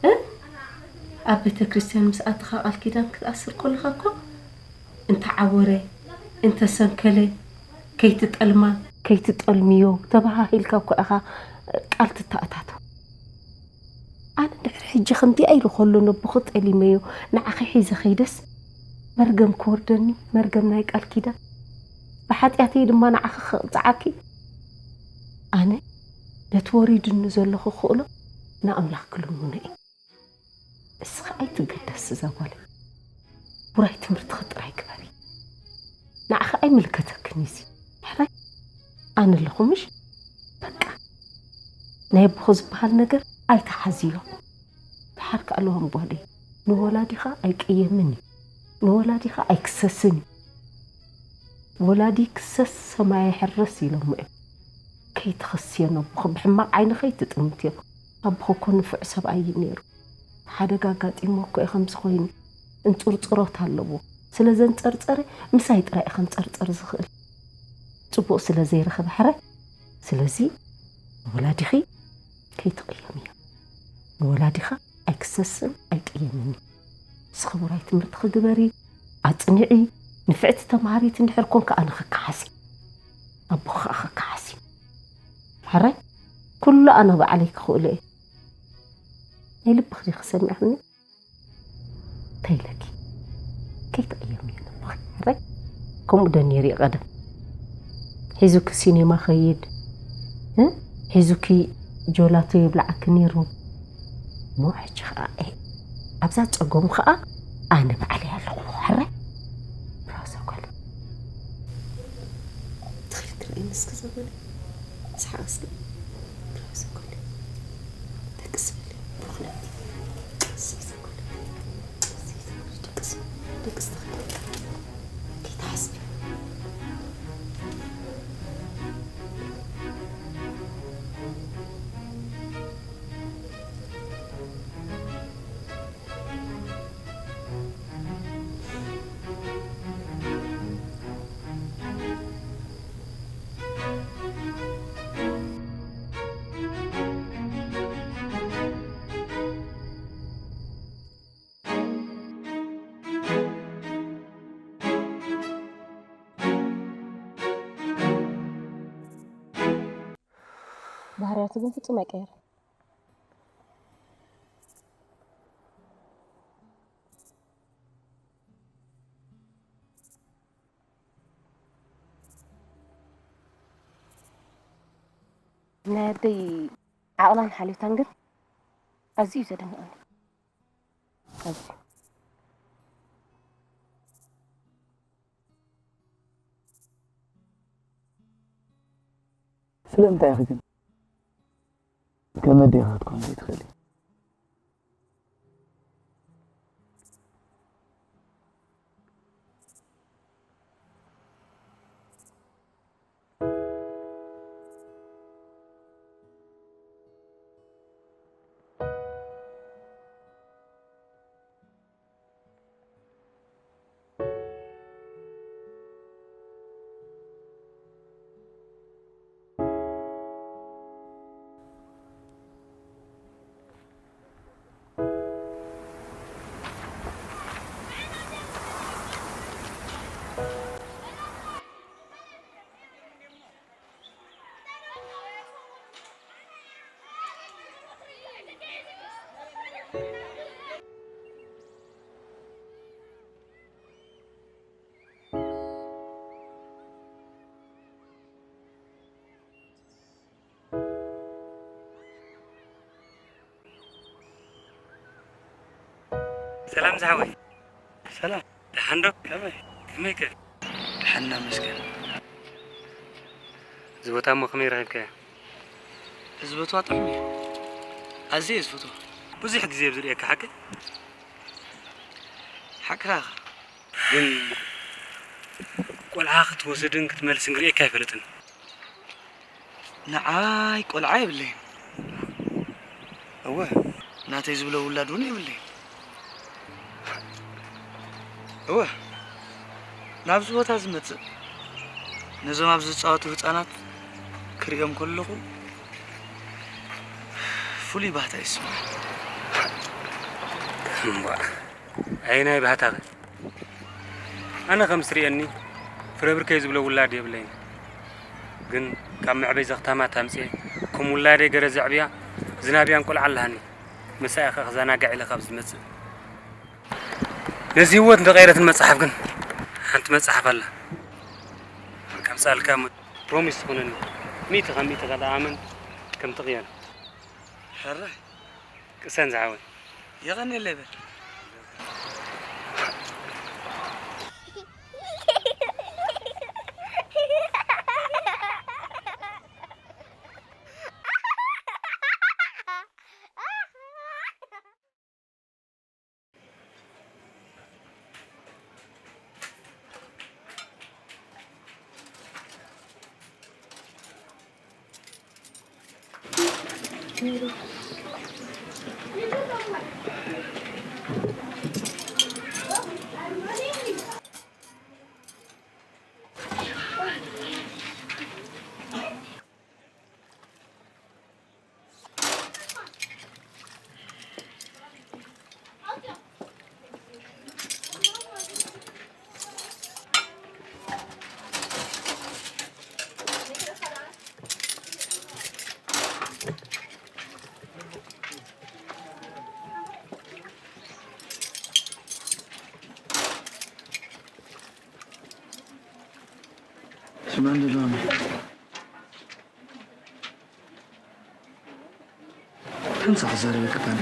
እ? ኣብ ቤተ ክርስቲያን ምስ ኣተኻ ቃል ኪዳን ክትኣስር ከለኻ እኮ እንተዓወረ፣ እንተሰንከለ፣ ከይትጠልማ፣ ከይትጠልምዮ ተባሃሂልካ እኮ ኢኻ ቃል ትተኣታቶ። ኣነ ድሕሪ ሕጂ ከምዚኣ ኢሉ ከሎ ነቦኺ ጠሊመዮ ንዓኺ ሒዘ ኸይደስ መርገም ክወርደኒ፣ መርገም ናይ ቃል ኪዳን፣ ብሓጢኣተይ ድማ ንዓኺ ክቕጽዓኪ። ኣነ ነቲ ወሪዱኒ ዘሎ ክኽእሎ ንኣምላኽ ክልምኖ እየ። እስኺ ኣይትገደሲ እዛ ጓለይ። ውራይ ትምህርትኺ ጥራይ ግበሪ። ንዓኺ ኣይምልከተክን እዩ እዚ። ሕራይ ኣነ ኣለኹ ምሽ? በቃ ናይ ኣቦኺ ዝበሃል ነገር ኣይትሓዝዮ። ደሓር ከኣ ኣለዎም ጓለይ፣ ንወላዲኻ ኣይቅየምን እዩ። ንወላዲኻ ኣይክሰስን እዩ። ወላዲ ክሰስ ሰማይ ይሕረስ ኢሎሞ እዮም። ከይትኸስዮ ነቦኺ፣ ብሕማቕ ዓይኒ ከይትጥምትዮ። ኣቦኺ እኮ ንፉዕ ሰብኣይ እዩ ነይሩ። ሓደጋ ኣጋጢሞ እኮ እዩ ከምዚ ኮይኑ። እንጽርጽሮት ኣለዎ። ስለ ዘንጸርጸረ ምሳይ ጥራይ እዩ ከንጸርጽር ዝኽእል። ጽቡቕ ስለ ዘይረኸበ ሕራይ። ስለዚ ንወላዲኺ ከይትቕየምዮ። ንወላዲኻ ኣይክሰስን ኣይቅየምን እዩ። ንስኺ ውራይ ትምህርትኺ ግበሪ፣ ኣጽንዒ፣ ንፍዕቲ ተምሃሪት እንድሕር ኮንኪ ኣነ ክከሓስ እየ። ኣቦኺ ከኣ ክከሓስ እዩ። ሕራይ ኩሉ ኣነ ባዕለይ ክኽእሎ እየ። ናይ ልብኺ ዲኺ ሰሚዕኽኒ? እንታይ ኢለኪ? ከይትቕየሚ ነቦኺ። ሕራይ ከምኡ ዶ ነይሩ እዩ ቀደም? ሒዙኪ ሲኔማ ኸይድ፣ እ? ሒዙኪ ጆላቶ የብልዓኪ ነይሩ። እሞ ሕጂ ኸኣ፣ ኤ፣ ኣብዛ ጸገሙ ኸኣ ኣነ ባዕለይ ኣለኹ። ሕራይ ብራዞ ጓል። ትኽእል ትርእይኒ እስከ ዘበለ። ስሓቕ እስከ። ብራዞ ጓል። ደቅስ በሊ። ብሩኽነት። ደቅስ በሊ። ደቅስ፣ ደቅስ ተኸተል። ከይትሓስቢ። ባህርያቱ ግን ፍጹም ኣይቀየረን። ናይ ኣደይ ዓቕላን ሓልዮታን ግን ኣዝዩ እዩ ዘደንቐኒ። ኣዝዩ። ስለምንታይ ኢኺ ግን ከም ኣዴኺ ክትኮኒ ዘይትኽእሊ? ሰላም ዝሓወይ። ሰላም። ደሓን ዶ? ከመይ? ከመይ ከ? ደሓን እናመስገን። እዚ ቦታ እሞ ከመይ ረኺብካዮ? እዚ ቦታ ጥዑም እዩ። ኣዝየ እየ ዝፈትዎ። ብዙሕ ግዜ እየ ዝርእየካ፣ ሓቂ? ሓቅኻ ኢኻ። ግን ቆልዓ ክትወስድን ክትመልስን ርእየካ ኣይፈልጥን። ንዓይ ቆልዓ የብለይን። እወ፣ ናተይ ዝብሎ ውላድ እውን የብለይን። እወ፣ ናብዚ ቦታ ዝመጽእ፣ ነዞም ኣብዚ ዝጻወቱ ህጻናት ክርእዮም ከለኹ ፍሉይ ባህታ ይስምዓኒ። እምቧእ፣ ኣየናይ ባህታኸ? ኣነ ከም ዝርእየኒ፣ ፍረ ብርከይ ዝብሎ ውላድ የብለይን። ግን ካብ መዕበይ ዘኽታማት ኣምጽኤ፣ ከም ውላደይ ገረ ዘዕብያ ዝናብያን ቆልዓ ኣለሃኒ። ምሳኣ ከኣ ክዘናጋዕ ኢለ ካብ ዝመጽእ። ነዚ ህይወት እንተቐየረትን መጽሓፍ ግን ሓንቲ መጽሓፍ ኣላ። ከምጽኣልካ እሞ ፕሮሚስ ትኾነኒ። ሚእቲ ካብ ሚእቲ ከኣ ኣመን ከም ትቕየር። ሕራይ። ቅሰን ዝሓወይ። የቐንየለይ በል። ስማን ደዳሚ። ከምሳ ክዛረበካ ካነ።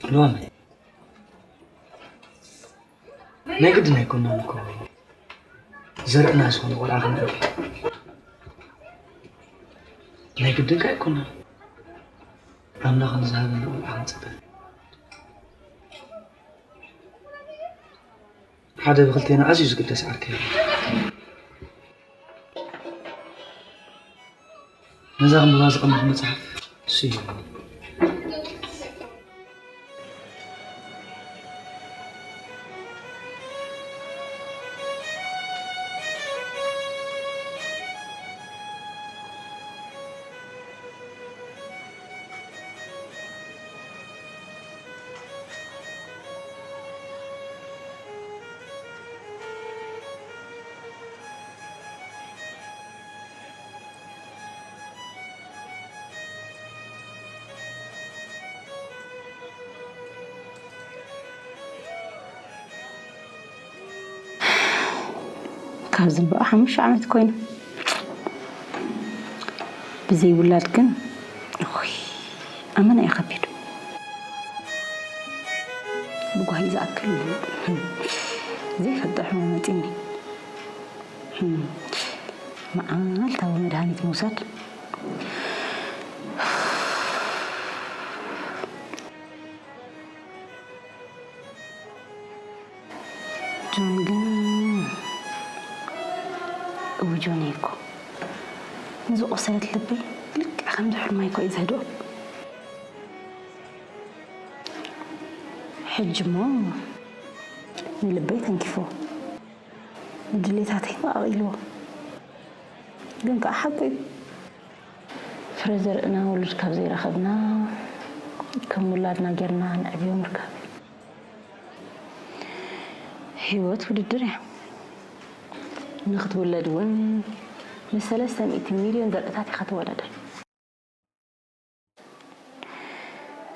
ሎሚ ናይ ግድን ኣይኮናን እኮ ዘርእና ዝኾነ ቆልዓ ክንረቢ። ናይ ግድን ከ ኣይኮናን። ኣምላኽ ንዝሃበና ቆልዓ ክንጽበ። ሓደ ብክልቴና ኣዝዩ ዝግደስ ዓርከይ እዩ። ነዛ ክንብባ ዝቐመት መጽሓፍ እሱ እዩ። ካብ ዝንበኣ ሓሙሽተ ዓመት ኮይኑ። ብዘይ ውላድ ግን፣ እኹይ፣ ኣመና እዩ ከቢድ። ብጓሂ ዝኣክል ዘይፈልጦ ሕማም መጺኒ። መዓልታዊ መድሃኒት ምውሳድ። ጆን ግን፣ እው ጆን እኮ፣ ንዝቆሰለት ልበይ ልክዕ ከምዚ ሕልማይ እኮ እዩ ዘህድኦ። ሕጂ እሞ ንልበይ ተንኪፍዎ፣ ንድሌታተይ ኣቕሊልዎ። ግን ከኣ ሓቁ እዩ። ፍረ ዘርእና ውሉድ ካብ ዘይረኸብና፣ ከም ውላድና ጌርና ነዕብዮ ምርካብ እዩ። ህይወት ውድድር እያ። ንኽትውለድ እውን ንሰለስተ ሚእቲ ሚልዮን ዘርእታት ኢኻ ትወዳደር።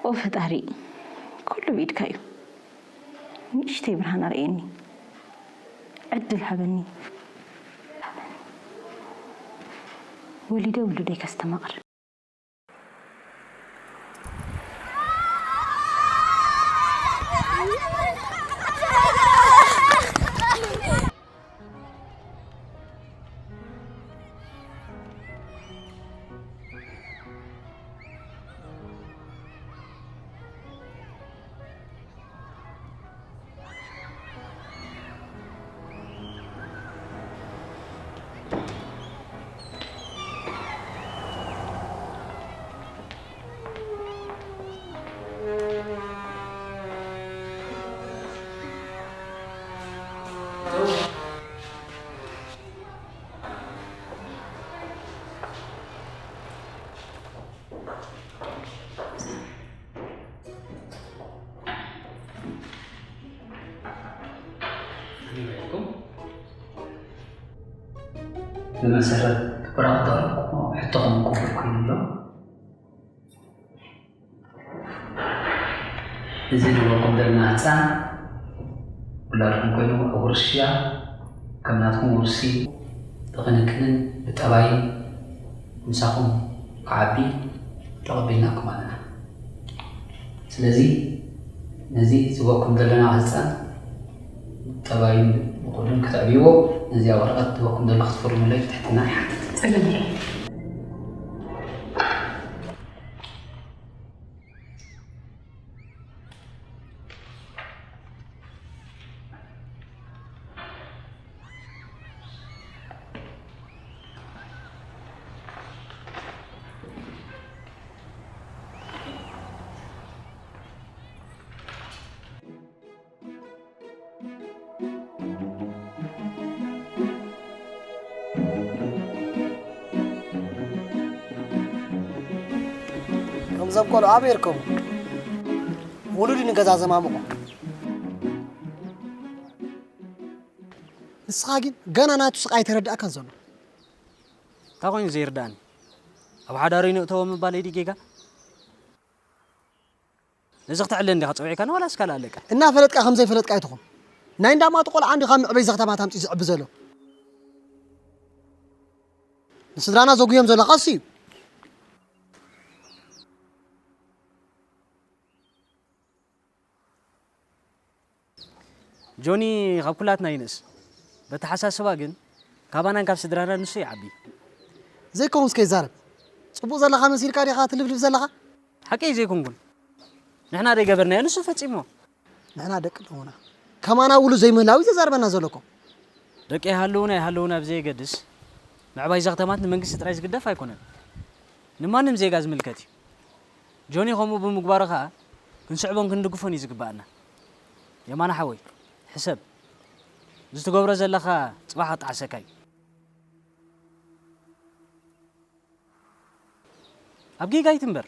ኦ ፈጣሪ፣ ኩሉ ብኢድካ እዩ። ንእሽተይ ብርሃን ኣርእየኒ፣ ዕድል ሃበኒ። ወሊደ ውሉደይ ከስተማቕር። ብመሰረት ብራቕ ዘቕረብኩሞ ሕቶኹም ቅቡል ኮይኑ ኣሎ። እዚ ንበልኩም ዘለና ህፃን ውላድኩም ኮይኑ ኣብ ውርሻ ከም ናትኩም ውርሲ ብክንክንን ብጠባይን ምሳኹም ክዓቢ ተቐቢልናኩም ኣለና። ስለዚ ነዚ ዝበኩም ዘለና ህፃን ጠባይን ብኹሉን ክትዕብይዎ ነዚኣ ወረቐት ዝበኩም ዘለኹ ክትፍርሙለይ ብትሕትና ይሓትት። ጸገም የለን። ከምዞም ቆልዑ ኣበይ ይርከቡ? ውሉድ ንገዛ ዘማምቑ። ንስኻ ግን ገና ናቱ ስቓይ ኣይተረዳእካን ዘሎ። እንታይ ኮይኑ ዘይርዳእኒ? ኣብ ሓዳሩ ይንእተዎ ምባለይ ድዩ ጌጋ? ነዚ ክትዕለ እንዲኻ ጸዊዕካኒ ዋላስ ካልእ ኣለካ? እናፈለጥካ ከም ዘይፈለጥካ ኣይትኹን። ናይ እንዳማጡ ቆልዓ እንዲኻ መዕበይ ዘኽተማት ኣምጺኡ ዝዕቢ ዘሎ። ንስድራና ዘጉዮም ዘሎ ቀስ እዩ። ጆኒ ካብ ኩላትና ይንእስ። በተሓሳስባ ግን ካባናን ካብ ስድራና ንሱ ይዓቢ። ዘይከውን እስከ ይዛረብ። ጽቡቕ ዘለኻ መሲልካ ዲኻ ትልፍልፍ ዘለኻ? ሓቀይ ዘይኮንኩን። ንሕና ደይገበርናዮ ንሱ ፈጺሞ። ንሕና ደቂ ኣለዉና። ከማና ውሉ ዘይምህላዊ ዘዛርበና ዘሎ እኮ። ደቂ ይሃልዉና ይሃልዉና ብዘየገድስ፣ ምዕባይ እዛ ከተማት ንመንግስቲ ጥራይ ዝግደፍ ኣይኮነን። ንማንም ዜጋ ዝምልከት እዩ። ጆኒ ከምኡ ብምግባሩ ኸኣ ክንስዕቦን ክንድግፎን እዩ ዝግባኣና። የማነ ሓወይ፣ ሕሰብ። እዚ ትገብሮ ዘለኻ ጽባሕ ክጠዓሰካ እዩ። ኣብ ጌጋ ኣይትንበር።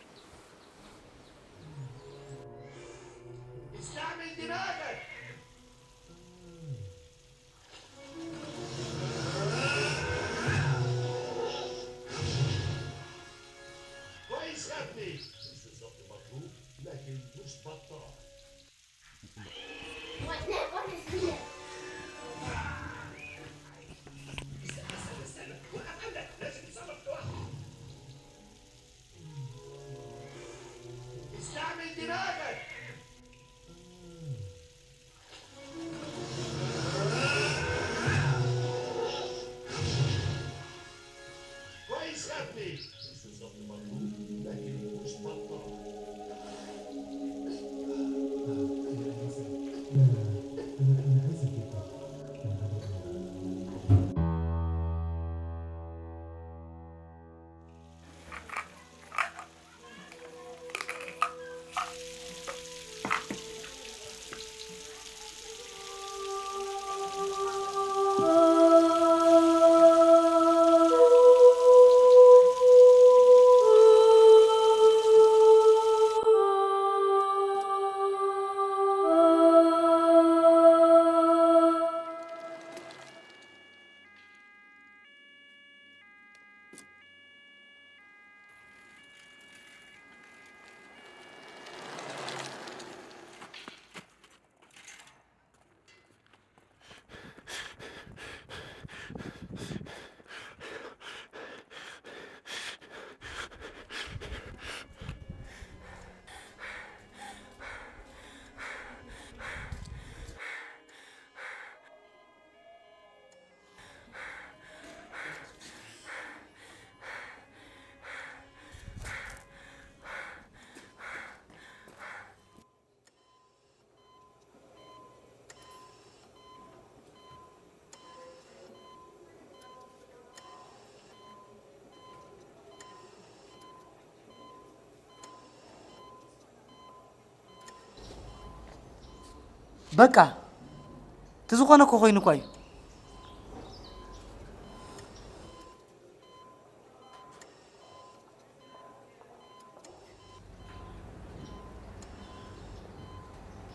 በቃ፣ እቲ ዝኾነ እኮ ኮይኑ እኳ እዩ።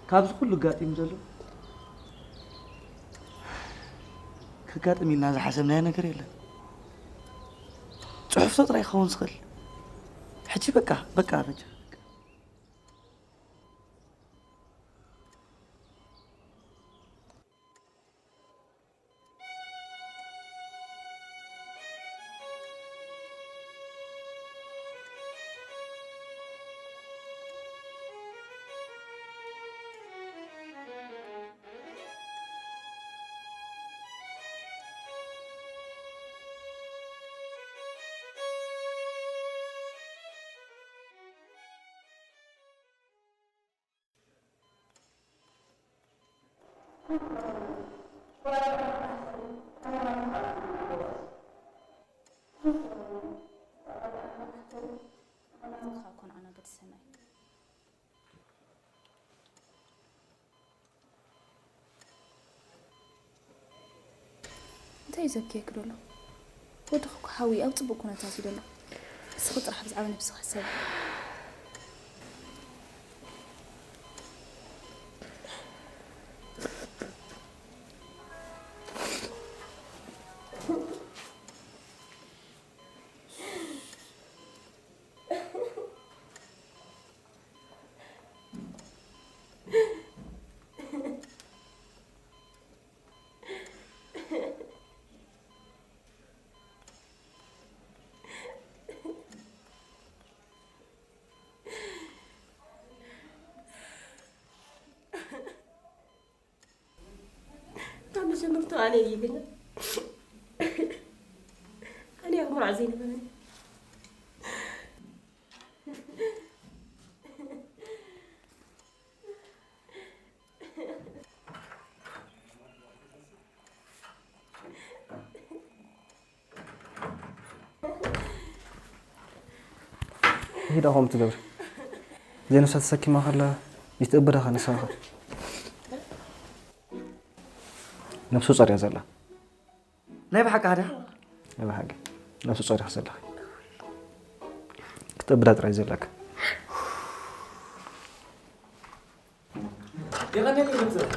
ካብዚ ኩሉ ኣጋጢሙ ዘሎ፣ ከጋጥም ኢልና ዝሓሰብናዮ ነገር የለን። ጽሑፍቶ ጥራይ ክኸውን ዝኽእል። ሕጂ በቃ፣ በቃ፣ በቃ። እንታይ እዩ ዘብክየኪ ዘሎ? ወድኺ እኮ ሓዊ ኣብ ጽቡቕ ኩነታት እዩ ዘሎ። እስኺ ጥራሕ ብዛዕባ ነብስኺ ሕሰቢ። ካብ መጀመርታኡ ኣነ እየ ገና። ኣነ እየ ክምርዖ ዘይነበረኒ። ሂዳ ከምኡ ትገብሪ። ዘይነብሳ ተሰኪማ ከላ ይትእብዳ ከ ንስኻ ከ? ነብሱ ጸርያ ዘላ። ናይ ብሓቂ ሃዳ? ናይ ብሓቂ። ነብሱ ጸርያ ዘለኺ። ክትእብዳ ጥራይ ዘለካ። የቐንየለይ መምህር።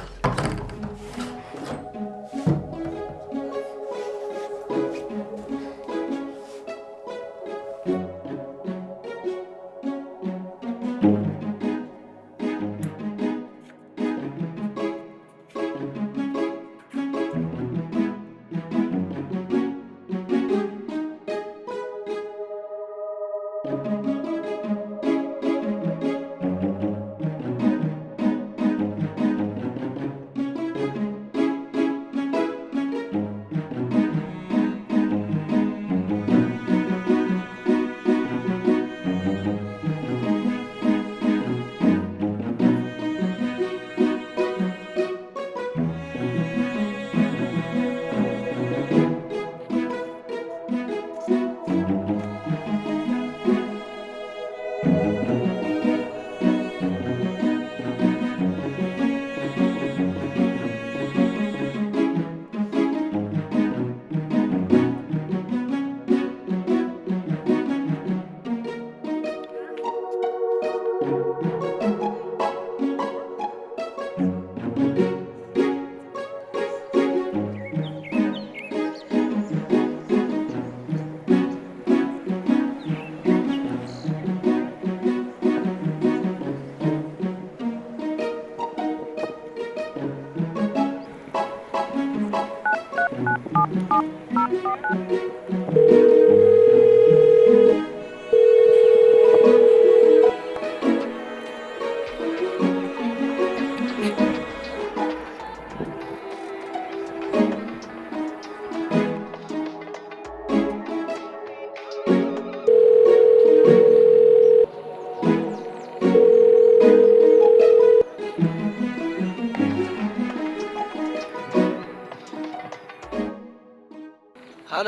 ሃሎ።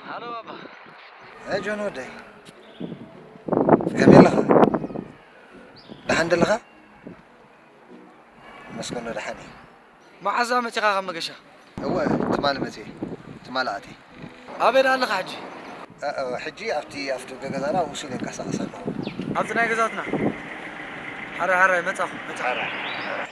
ሃሎ ባባ። እ ጆን ወደይ፣ ከመይ ኣለኻ? ደሓን ደለኻ? መስገኖ ደሓን እየ። መዓዝ መጺኻ ካብ መገሻ? እወ፣ ትማሊ መጺኤ። ትማሊ ኣትየ። ኣበይ ደኣ ኣለኻ ሕጂ? እ፣ እ፣ ሕጂ ኣብቲ ኣፍደገ ገዛና ውሱን ይንቀሳቐስ ኣለኹ። ኣብቲ ናይ ገዛትና? ሓራይ፣ ሓራይ፣ መጻኹ፣ መጻኹ። ሓራይ፣ ሓራይ።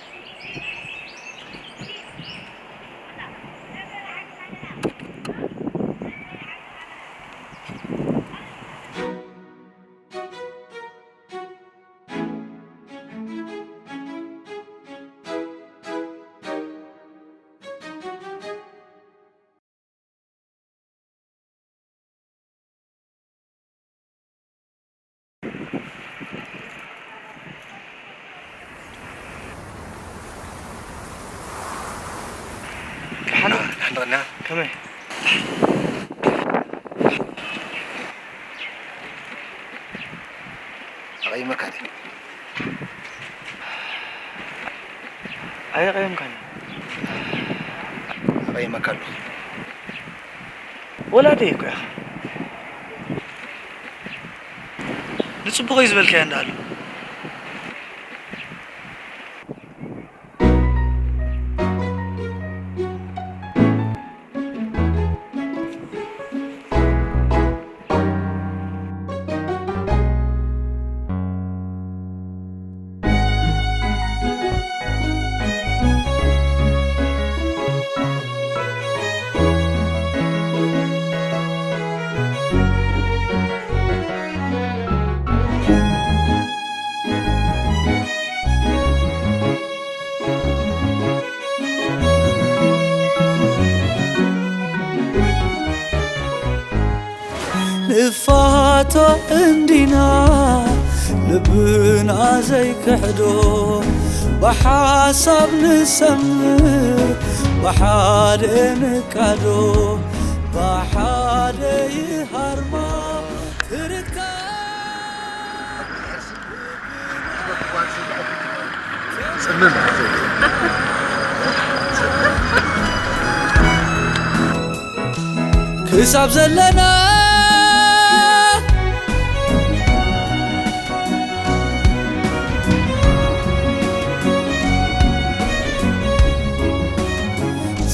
ደሓን ዶ? ደሓን ዶ? ከመይ? ኣቐይመካ ድየ? ኣየቐየምካን። ኣቐይመካ ኣለኹ። ወላደይ እኮ ኢኻ። ንጽቡቕ እዩ ዝበልካዮ እንዳኣሉ። ንፋቶ እንዲና ልብና ዘይክሕዶ፣ ብሓሳብ ንሰምር ብሓደ ንቃዶ፣ ብሓደ ይሃርማ ትርካ። ጽምም። ክሳብ ዘለና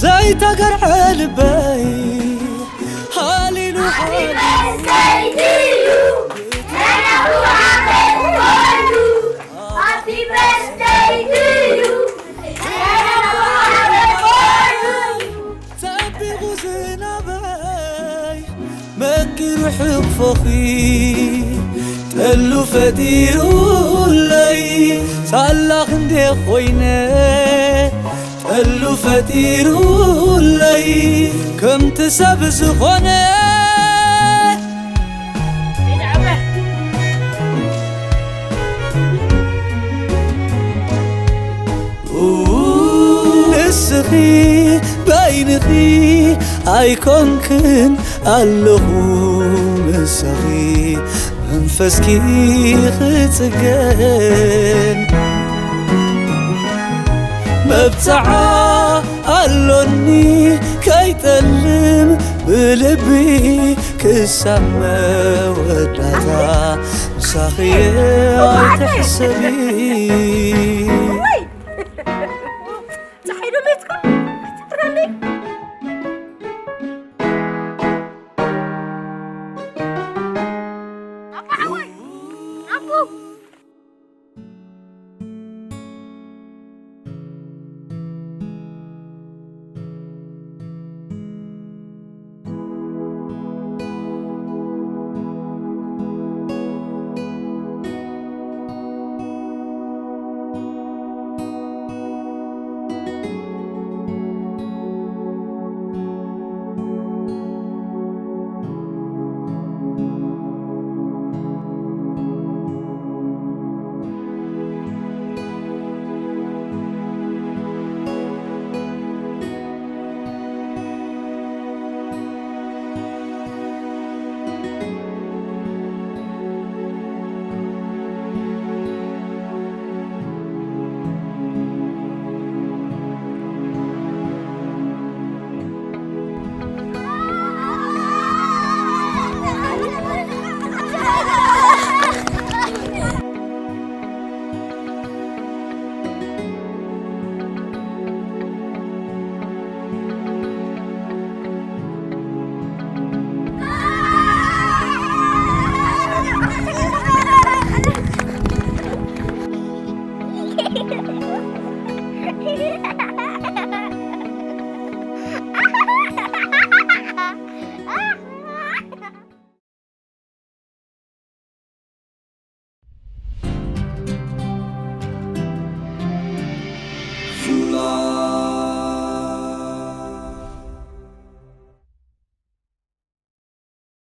ዘይተገርዐ ልበይ ሃሊሉ ሃሊሉ። Happy birthday to you. ጸቢቑ ዝናበይ መቂሩ ሕቕፎኺ ጠሉ ፈጢሩለይ ሳላ ክንዴ ኾይነ ጠሉ ፈጢሩለይ ከምቲ ሰብ ዝኾነ ንስኺ በይንኺ ኣይኮንክን ኣለኹ ምሳኺ መንፈስኪ ክጽገን መብጽዓ ኣሎኒ ከይጠልም ብልቢ ክሳብ መወዳእታ ምሳኺ ኣይትሕሰቢ። ወይ! ጸሓይ ዶ ቤትካ? ኣይትጥራለይ።